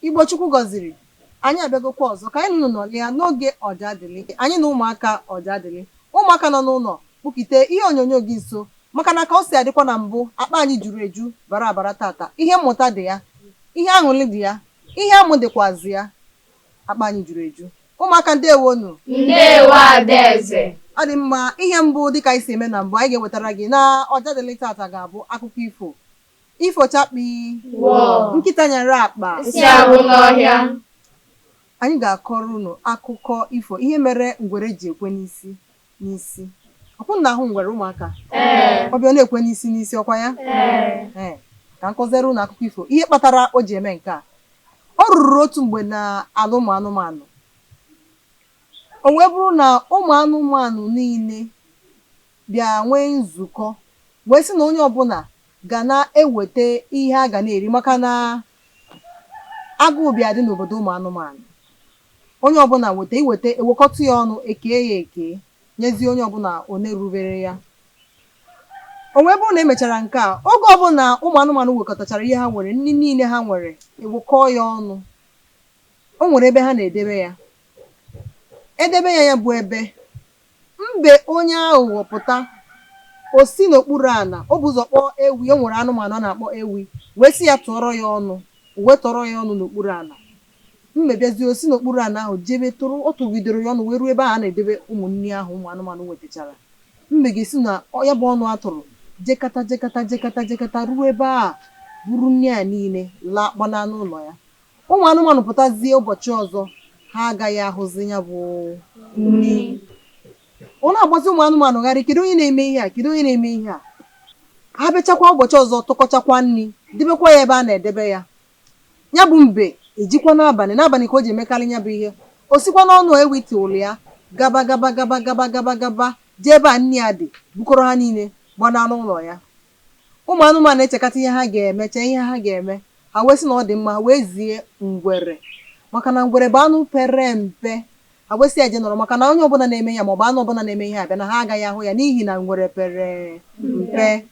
Igbo Chukwu gọziri anyị abịagokwa ọzọ ka anyị na unu nọlịa n'oge Ọjadịlị. Anyị na ụmụaka Ọjadịlị, ụmụaka nọ n'ụlọ, kpụkite ihe onyonyo gị nso, maka na ka o si adịkwa na mbụ, akpa anyị juru eju bara abara tata. Ihe mmụta dị ya, ihe aṅụrị dị ya, ihe amụ dịkwazị ya. Akpa anyị juru eju. Ụmụaka, ndewonu. Ndewo, Adaeze. Ọ dị mma. Ihe mbụ, dịka anyị si eme na mbụ, anyị ga-ewetara gị na Ọjadịlị tata ga-abụ akụkọ ifo. Ifo chakpi. Wụọ. Nkịta nyara akpa. Nsị agwụ n'ọhịa. Anyị ga-akọrọ unu akụkọ ifo ihe mere ngwere ji ekwe n'isi n'isi. Ọkwụ na ahụ ngwere, ụmụaka? Ee. Ọ bịa na-ekwe n'isi n'isi, ọkwa ya? Ee. Ee, ka m kọziere unu akụkọ ifo ihe kpatara o ji eme nke a. O ruru otu mgbe na ala ụmụ anụmanụ, o wee bụrụ na ụmụ anụmanụ niile bịa nwee nzukọ wee sị na onye ọbụla ga na-eweta ihe a ga na-eri, maka na agụụ bịa dị n'obodo ụmụ anụmanụ. Onye ọbụla weta, iweta, ewekọta ya ọnụ, ekee ya eke, nyezie onye ọbụla one rubere ya. O wee bụrụ na emechara nke a, oge ọbụla ụmụ anụmanụ wekọtachara ihe ha nwere, nri niile ha nwere, ewekọọ ya ọnụ, o nwere ebe ha na-edebe ya. Edebe ya, ya bụ ebe mbe onye aghụghọ pụta, o si n'okpuru ala, o bụ ụzọ kpọọ ewi. O nwere anụmanụ a na-akpọ ewi, wee sị ya tụọrọ ya ọnụ. O wee tọrọ ya ọnụ n'okpuru ala. Mbe bịazie, o si n'okpuru ala ahụ jebe tụrụ, ọ tụgidere ya ọnụ wee ruo ebe ahụ a na-edebe ụmụ nri ahụ ụmụ anụmanụ wetachara. Mbe ga-esi na ya bụ ọnụ atụrụ jekata, jekata, jekata, jekata ruo ebe a, buru nri a niile laa, gbana n'ụlọ ya. Ụmụ anụmanụ pụtazie ụbọchị ọzọ, ha agaghị ahụzi ya bụ nri. Ọ na-agbazi ụmụ anụmanụ gharị: kedu onye na-eme ihe a? Kedu onye na-eme ihe a? Ha bịachakwa ụbọchị ọzọ, tụkọchakwa nri, debekwa ya ebe a na-edebe ya. Ya bụ mbe ejikwa n'abalị n'abalị ka o ji emekarị ya bụ ihe. O sikwa n'ọnụ ewi tụrụ ya, gaba, gaba, gaba, gaba, gaba, gaba, jee ebe a nri ya dị, bukọrọ ha niile gbana n'ụlọ ya. Ụmụ anụmanụ echekata ihe ha ga-eme, chee ihe ha ga-eme. Ha wee sị na ọ dị mma, ha wee zie ngwere, maka na ngwere bụ anụ pere mpe. Ha wee sị ya je nọrọ, maka na onye ọbụla na-eme ya maọbụ anụ ọbụla na-eme ihe abịa na ha agaghị ahụ ya, n'ihi na ngwere pere mpe.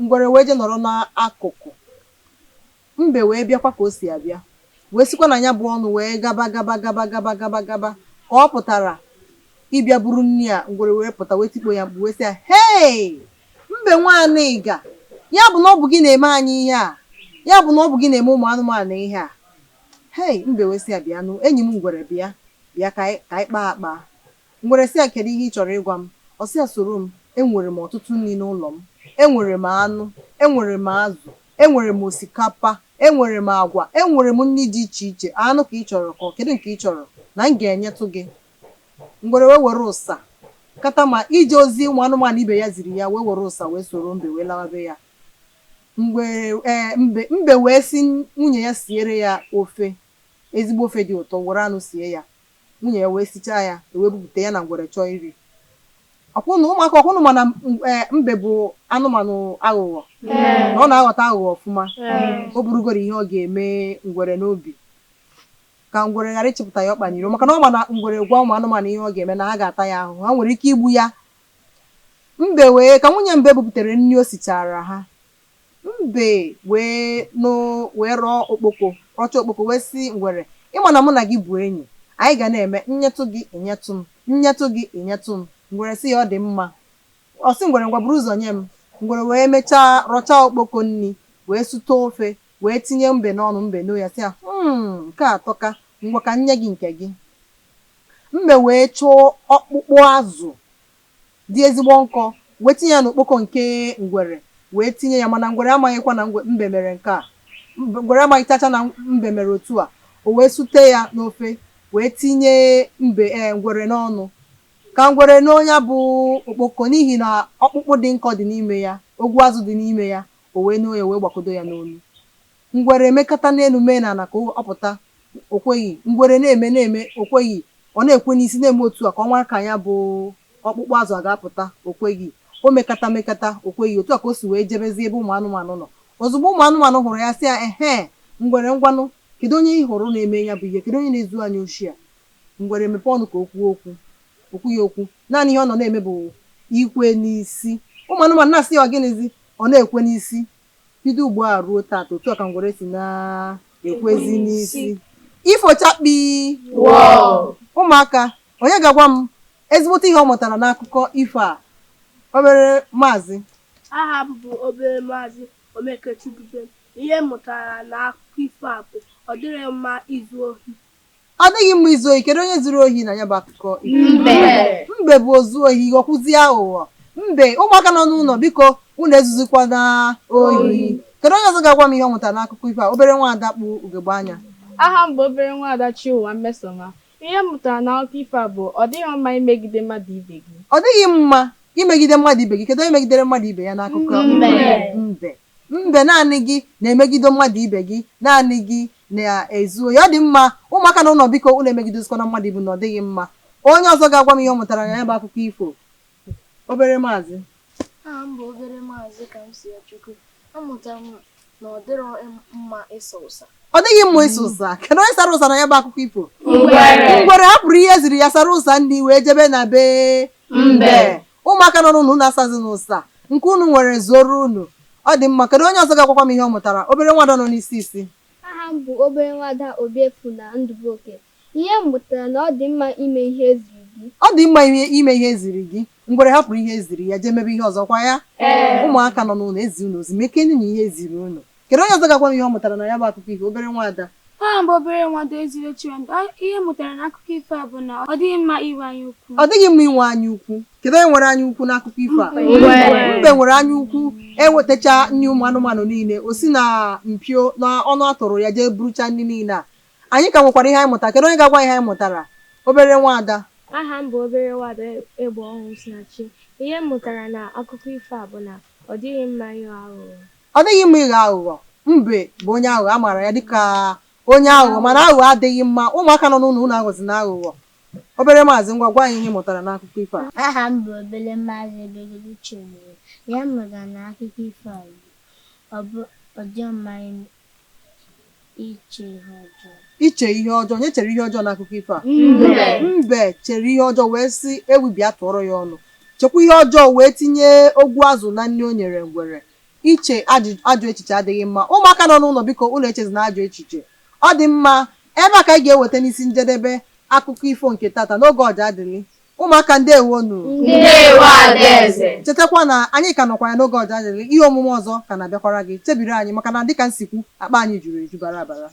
Ngwere wee je nọrọ n'akụkụ. Mbe wee bịakwa ka o si abịa, wee sikwa na ya bụ ọnụ wee gaba, gaba, gaba, gaba, gaba, gaba. Ka ọ pụtara ịbịa buru nri a, ngwere wee pụta, wee tikpo ya mkpu, wee sị ya, "Hei, mbe nwaanịga, ya bụ na ọ bụ gị na-eme anyị ihe a? Ya bụ na ọ bụ gị na-eme ụmụ anụmanụ ihe a? Hei!" Mbe wee sị ya, "Bịanụ, enyi m ngwere, bịa, bịa ka anyị kpaa akpa." Ngwere sị ya, "Kedu ihe ị chọrọ ịgwa m?" Ọ sị ya, "Soro m, enwere m ọtụtụ nri n'ụlọ m. Enwere m anụ, enwere m azụ, enwere m osikapa, enwere m agwa, enwere m nri dị iche iche. Anụ ka ị chọrọ, ka ọ kedu nke ị chọrọ na m ga-enyetụ gị?" Ngwere wee were ụsa kata ma ije ozi ụmụ anụmanụ ibe ya ziri ya, wee were ụsa wee soro mbe wee lawa be ya. Ngwere, ee, mbe wee sị nwunye ya siere ya ofe, ezigbo ofe dị ụtọ, were anụ sie ya. Nwunye ya wee sichaa ya, wee bupụta ya na ngwere chọọ iri. Ọkwụnụ ụmụaka, ọkwụnụ, mana ee, mbe bụ anụmanụ aghụghọ na ọ na-aghọta aghụghọ ọfụma. O burugoro ihe ọ ga-eme ngwere n'obi ka ngwere ghara ịchịpụta ya ọkpa n'iro, maka na ọ ma na ngwere gwa ụmụ anụmanụ ihe ọ ga-eme, na ha ga-ata ya ahụhụ, ha nwere ike igbu ya. Mbe wee ka nwunye mbe buputere nri o sichara ha, mbe wee nụ wee rọọ okpoko, rọcha okpoko, wee sị ngwere, "Ịma na mụ na gị bụ enyi, anyị ga na-eme nyetụ gị, enyetụ m, nyetụ gị, enyetụ m." Ngwere sị ya, "Ọ dị mma." Ọ sị ngwere, "Ngwa, buru ụzọ nye m." Ngwere wee mechaa rọchaa okpoko nri, wee sute ofe, wee tinye mbe n'ọnụ. Mbe no ya, sị ya, nke a atọka, ngwa, ka nye gị nke gị." Mbe wee chọọ ọkpụkpụ azụ dị ezigbo nkọ, wee tinye ya n'okpoko nke ngwere, wee tinye ya. Mana ngwere amaghịkwa na mbe mere nke a. Ngwere amaghị chacha na mbe mere otu a. O wee sute ya n'ofe, wee tinye mbe, ee, ngwere n'ọnụ. Ka ngwere n'onya bụ okpoko, n'ihi na ọkpụkpụ dị nkọ dị n'ime ya, ogwu azụ dị n'ime ya, o wee noo ya, wee gbakodo ya n'olu. Ngwere emekata n'elu mee n'ala ka ọ pụta, o kweghị. Ngwere na-eme, na-eme, o kweghị. Ọ na-ekwe n'isi, na-eme otu a ka ọ mara ka ya bụ ọkpụkpụ azụ a ga-apụta, o kweghị. O mekata, mekata, o kweghị. Otu a ka o si wee jebezie ebe ụmụ anụmanụ nọ. Ozugbo ụmụ anụmanụ hụrụ ya, sị ya, "Ehe, ngwere, ngwanụ, kedu onye ị hụrụ na-eme ya bụ ihe? Kedu onye na-ezu anyị oshi a?" Ngwere mepee ọnụ ka o kwuo okwu, o kwughị okwu. Naanị ihe ọ nọ na-eme bụ ikwe n'isi. Ụmụ anụmanụ na-asị ya, "Ọ gịnịzi?" Ọ na-ekwe n'isi. Bido ugbu a ruo taata, otu a ka ngwere si na Ekwezi n'isi. Ifo chakpi. Wọọ. Ụmụaka, onye ga-agwa m ezigbote ihe ọ mụtara n'akụkọ ifo a? Obere maazị. Aha m bụ obere maazị Omekechukwu. Ihe m mụtara n'akụkọ ifo a bụ ọ dịrị mma izu ohi. Ọ dịghị mma izu ohi. Kedu onye zuru ohi na ya bụ akụkọ ifo? Mbe. Mbe bụ ozu ohi, ghọkwuzie aghụghọ. Mbe, ụmụaka nọ n'ụlọ, biko unu ezuzikwana ohi. Kedu onye ọzọ ga-agwa m ihe ọ mụtara n'akụkọ ifo a? Obere nwaada kpụ ugegbe anya. Aha m bụ obere nwaada Chiụwa Mmesoma. Ihe m mụtara n'akụkọ ifo a bụ ọ dịghị mma imegide mmadụ ibe gị. Ọ dịghị mma imegide mmadụ ibe gị. Kedu onye megidere mmadụ ibe ya n'akụkọ? Mbe. Mbe. Mbe, naanị gị na-emegide mmadụ ibe gị, naanị gị na-ezu ohi. Ọ dị mma, ụmụaka nọ n'ụlọ, biko unu emegidezikwana mmadụ ibe na ọ dịghị mma. Onye ọzọ ga-agwa m ihe ọ mụtara na ya bụ akụkọ ifo? Obere maazị. Aha m bụ obere maazị Kamsiachukwu. Amụtara m na ọ dịrọ mma ịsa ụsa. Ọ dịghị mma ịsa ụsa. Kedu onye sara ụsa na ya bụ akụkọ ifo? Ngwere. Ngwere hapụrụ ihe eziri ya, sara ụsa nri wee jebe na be Mbe. Ụmụaka nọ n'ụlọ, unu asazi n'ụsa nke unu nwere zuoro unu. Ọ dị mma. Kedu onye ọzọ ga-agwakwa m ihe ọ mụtara? Obere nwada nọ n'isi isi. Aha m bụ obere nwada Obiefu na Ndụbụoke. Ihe m mụtara na ọ dị mma ime ihe eziri gị. Ọ dị mma ime ihe eziri gị. Ngwere hapụrụ ihe eziri ya jee mebe ihe ọzọ kwa ya. Ụmụaka nọ n'ụlọ, ezi unu ozi mekenu na ihe eziri unu. Kedu onye ọzọ ga-agwa m ihe ọ mụtara na ya bụ akụkọ ifo? Obere nwada. Aha m bụ obere nwada Ezire Chiwendụ. Ihe m mụtara n'akụkọ ifo a bụ na ọ dịghị mma inwe anya ukwu. Ọ dịghị mma inwe anya ukwu. Kedu onye nwere anya ukwu n'akụkọ ifo a? Ngwere. Mbe nwere anya ukwu, ewetacha nri ụmụ anụmanụ niile, o si na mpio na ọnụ atụrụ ya jee burucha nri niile a. Anyị ka nwekwara ihe anyị mụtara. Kedu onye ga-agwa ihe anyị mụtara? Obere nwada. Aha m bụ obere nwada Egbe Ọhụụ Sinachi. Ihe m mụtara na akụkọ ifo a bụ na ọ dịghị mma ịghọ aghụghọ. Ọ dịghị mma ịghọ aghụghọ. Mbe bụ onye aghụghọ, a maara ya dịka onye aghụghọ, mana aghụghọ adịghị mma. Ụmụaka nọ n'ụlọ, unu aghọzina aghụghọ. Obere maazị, ngwa gwa anyị ihe ị mụtara n'akụkọ ifo a. Aha m bụ obere maazị Ebegolu Chinyere. Ihe m mụtara n'akụkọ ifo a bụ ọ dị mma iche ihe ọjọọ. Iche ihe ọjọọ. Onye chere ihe ọjọọ n'akụkọ ifo a? Mbe. Mbe chere ihe ọjọọ wee sị ewi bịa tụọrọ ya ọnụ, chekwa ihe ọjọọ wee tinye ogwu azụ na nri o nyere ngwere. Iche ajọ echiche adịghị mma. Ụmụaka nọ n'ụlọ, biko ụlọ echezina ajọ echiche. Ọ dị mma, ebe a ka anyị ga-eweta n'isi njedebe akụkọ ifo nke tata n'oge ọja adịghị. Ụmụaka, ndewonu. Ndewo Adaeze. Chetakwa na anyị ka nọkwa ya n'oge ọja adịghị. Ihe omume ọzọ ka na-abịakwara gị. Chebiri anyị, maka na dịka nsikwu akpa anyị juru eju bara abara.